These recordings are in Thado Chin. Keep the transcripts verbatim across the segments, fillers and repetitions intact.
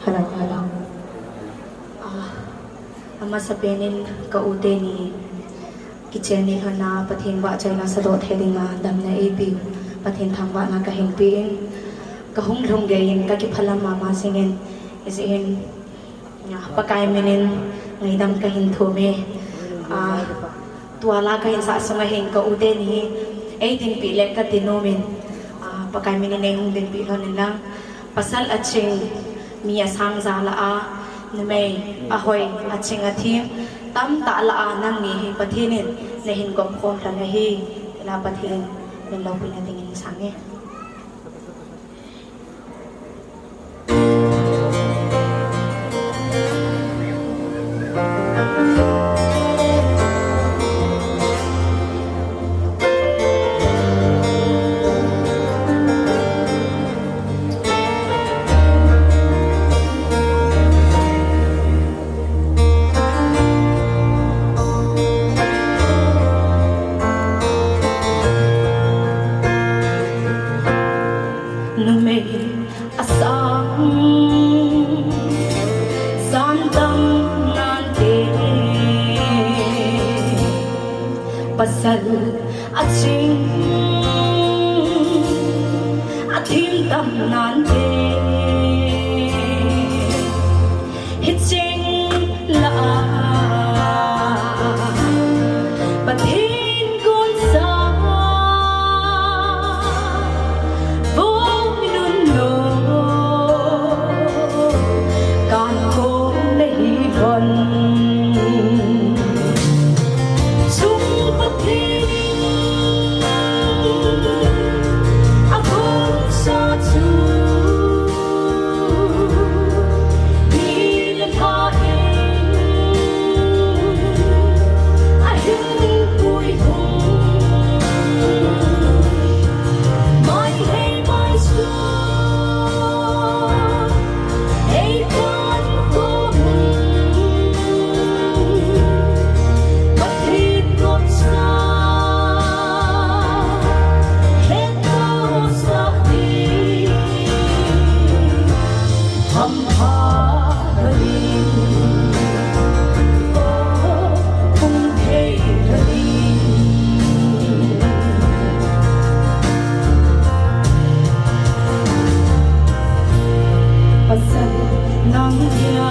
Hello, hello. Ah, amasapen in ka u teni kichen ni lhon a Pathen vahchoina sadoh thei dinga damna eipeu Pathen thangvahna kahin pe in, kahung lhung geiyin kakiphalam mama jingin, hijeh hin, ah, Pakai minin ngaidam kahin thum e. Ah, tua la kahin sah sunga hin ka u teni eidinpi le kati nomin, ah, Pakai minin eihung dinpi lhon in lang. Pasal aching, mi asang ja lah a, numei ahoi, aching athem, tamtah lah a nangni hi Pathen in nahin gom khom lhon ahi, la Pathen min loupina dingin sang e. Numei asang, sang tam nante, pasal aching, athem tam nante. Hicheng lah a Pathen gonsa, vo minun lo, kan kong nahi lhon. Chung Pathen in agonsa chu Pasal nang dia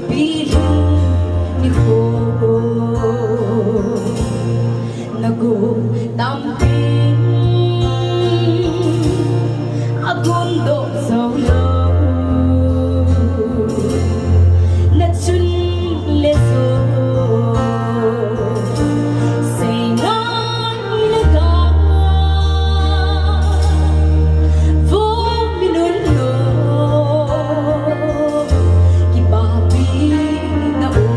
pilhing nikho. Nago tampi agon doh jou lou. Nachun le jo sei ngai naga. Vo minun lo kipapi na um.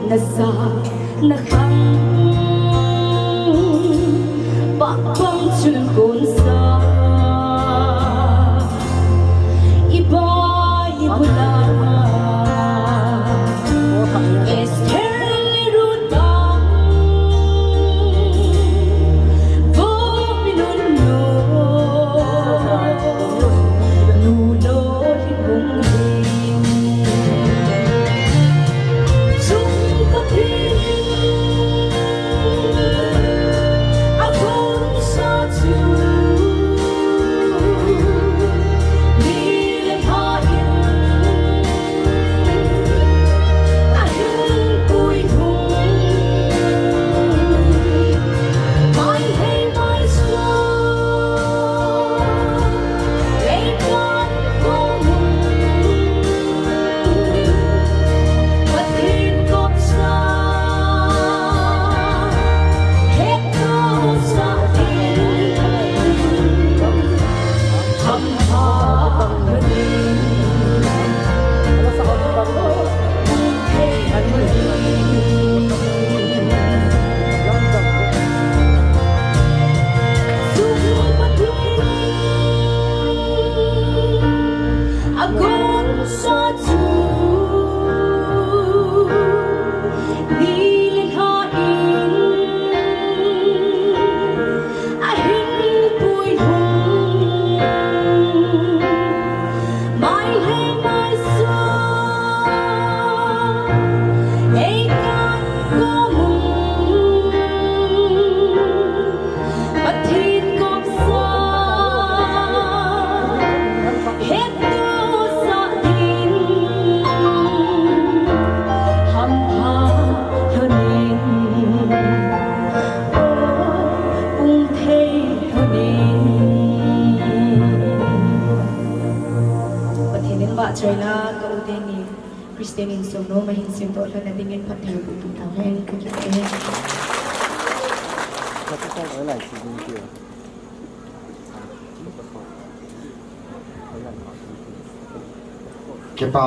Nasa nakhang, pakpang chul konsa, iba ibula, Esther le Ruth ba. Chule ka u teni Christian insung nom ahin semdoh lhon nadingin phattheiboh peh tauhen, ka kipah e. Kipa